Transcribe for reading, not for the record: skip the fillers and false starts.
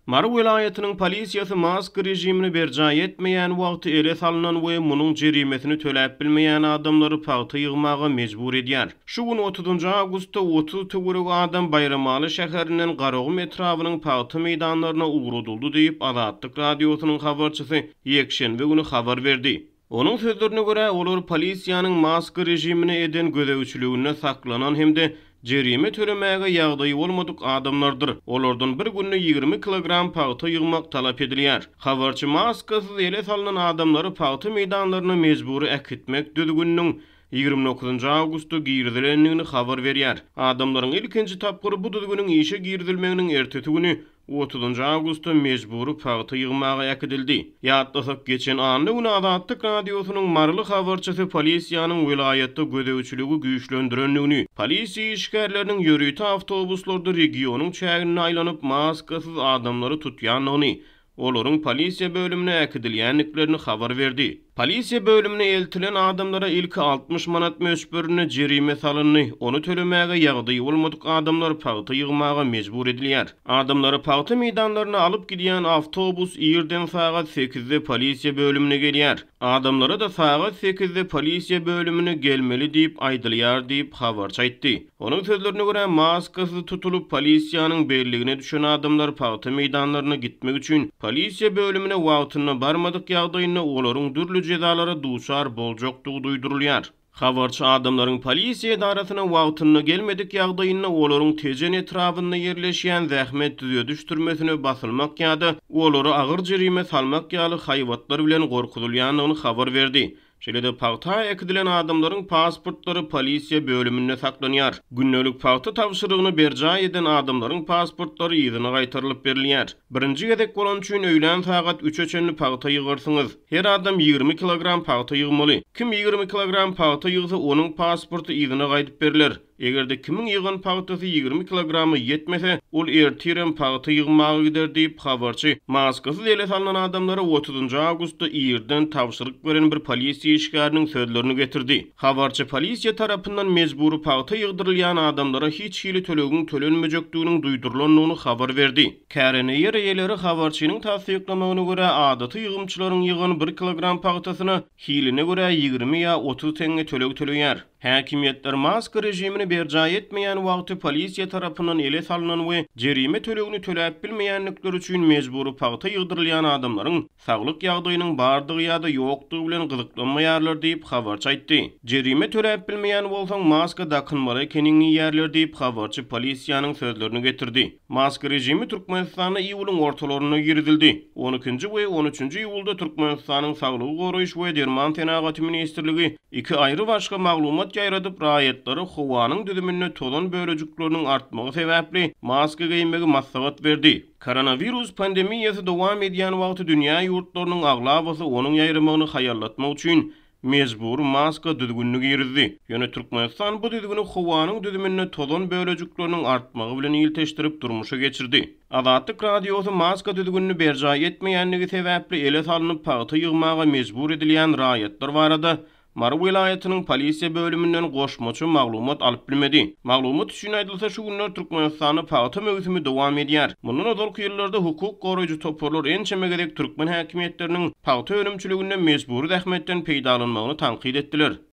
Mary welaýatynyň polisiýasy maska režimini berjaý etmeýän wagty ele salnan we munuň jerimesini töläp bilmeýän adamlary pagta ýygmaga mejbur edýär. Şu gün otuzynjy awgustda 30 töweregi adam Baýramaly şäherinden Garagum etrabynyň pagta meýdanlaryna ugradyldy diýip, Azatlyk Radiosynyň habarçysy ýekşenbe güni habar berdi. Onuň sözlerine görä, olar polisiýanyň maska režimine eden gözegçiliginde saklanan hem-de jerime tölemäge ýagdaýy bolmadyk adamlardyr. Olardan bir günde 20 kilogram pagta ýygmak talap edilýär. Habarçy maskasyz ele salnan adamlary pagta meýdanlaryna mejbury äkitmek düzgüniniň 29 awgustda girizilendigini habar berýär. Adamlaryň ilkinji tapgyry bu düzgüniň işe girizilmeginiň ertesi güni Otuzynjy awgustda mejbury pagta ýygmaga äkidildi. Ýatlasak, geçen anna güni Azatlyk Radiosynyň maryly habarçysy polisiýanyň welaýatda gözegçiligi güýçlendirendigini, polisiýa işgärleriniň ýörite awtobuslarda regionyň çäginde aýlanyp, maskasyz adamlary tutýandygyny, olaryň polisiýa bölümine äkidilýändiklerini habar berdi. Polisiýa bölümine eltilen adamlara ilki 60 manat möçberinde jerime salyndy, ony tölemäge ýagdaýy bolmadyk adamlar pagta ýygmaga mejbur edilýär. Adamlary pagta meýdanlaryna alyp gidýän awtobus irden sagat sekizde polisiýa bölümine gelýär. Adamlara-da sagat sekizde polisiýa bölümine gelmeli diýip aýdylýar diýip, habarçy aýtdy. Onuň sözlerine görä, maskasyz tutulyp, polisiýanyň belligine düşen adamlar pagta meýdanlaryna gitmek üçin polisiýa bölümine wagtynda barmadyk ýagdaýynda olaryň dürli jezalara duçar boljakdygy duýdurylýar. Habarçy adamlaryň polisiýa edarasyna wagtynda gelmedik ýagdaýynda olaryň Tejen etrabynda ýerleşýän zähmet düzediş türmesine basylmak ýa-da olara agyr jerime salmak ýaly haýbatlar bilen gorkuzylýandygyny habar berdi. Şeýle-de pagta äkidilen adamlaryň pasportlary polisiýa bölüminde saklanýar. Gündelik pagta tabşyrygyny berjaý eden adamlaryň pasportlary yzyna gaýtarylyp berilýär. Birinji gezek bolany üçin öýlän sagat üçe çenli pagta ýygarsyňyz. Her adam 20 kilogram pagta ýygmaly. Kim 20 kilogram pagta ýygsa, onuň pasporty yzyna gaýdyp berler. Eger-de kimiň ýygan pagtasy 20 kilograma ýetmese, ol ertirem pagta ýygmaga gider diýip, habarçy maskasyz ele salnan adamlara otuzynjy awgustda irden tabşyryk beren bir polisiýa işgäriniň sözlerini getirdi. Habarçy polisiýa tarapyndan mejbury pagta ýygdyrylýan adamlara hiç hili tölegiň tölenmejekdiginiň duýdurylandygyny habar berdi. Kärende ýer eýeleri habarçynyň tassyklamagyna görä, adaty ýygymçylaryň ýygan bir kilogram pagtasyna hiline görä 20 ýa 30 teňňe töleg töleýär. Häkimiýetler maska režimini berjaý etmeýän wagty polisiýa tarapyndan ele salnan we jerime tölegini töläp bilmeýändikleri üçin mejbury pagta ýygdyrylýan adamlaryň saglyk ýagdaýynyň bardygy ýa-da ýokdugy bilen gyzyklanmaýarlar diýip, habarçy aýtdy. Jerime töläp bilmeýän bolsaň, maska dakynmaly ekeniň diýýärler diýip, habarçy polisiýanyň sözlerini getirdi. Maska režimi Türkmenistanda iýulyň ortalarynda girizildi. On ikinji we on üçünji iýulda Türkmenistanyň Saglygy goraýyş we derman senagaty ministrligi iki aýry-başga maglumat ýaýradyp, raýatlara howanyň düzüminde tozan bölejikleriniň artmagy sebäpli maska geýmegi maslahat berdi. Koronawirus pandemiýasy dowam edýän wagty dünýä ýurtlarynyň aglabasy onuň ýaýramagyny haýallatmak üçin mejbury maska düzgünini girizdi. Ýöne Türkmenistan bu düzgüni howanyň düzüminde tozan bölejikleriniň artmagy bilen ilteşdirip durmuşa geçirdi. Azatlyk Radiosy maska düzgünini berjaý etmeýändigi sebäpli ele salnyp pagta ýygmaga mejbur edilýän raýatlar barada Mary welaýatynyň polisiýa bölüminden goşmaça maglumat alyp bilmedi. Maglumat üçin aýdylsa, şu günler Türkmenistanda pagta möwsümi dowam edýär. Mundan ozalky ýyllarda hukuk goraýjy toparlar ençeme gezek türkmen häkimiýetleriniň pagta önümçiliginde mejbury zähmetden peýdalanmagyny tankyt etdiler.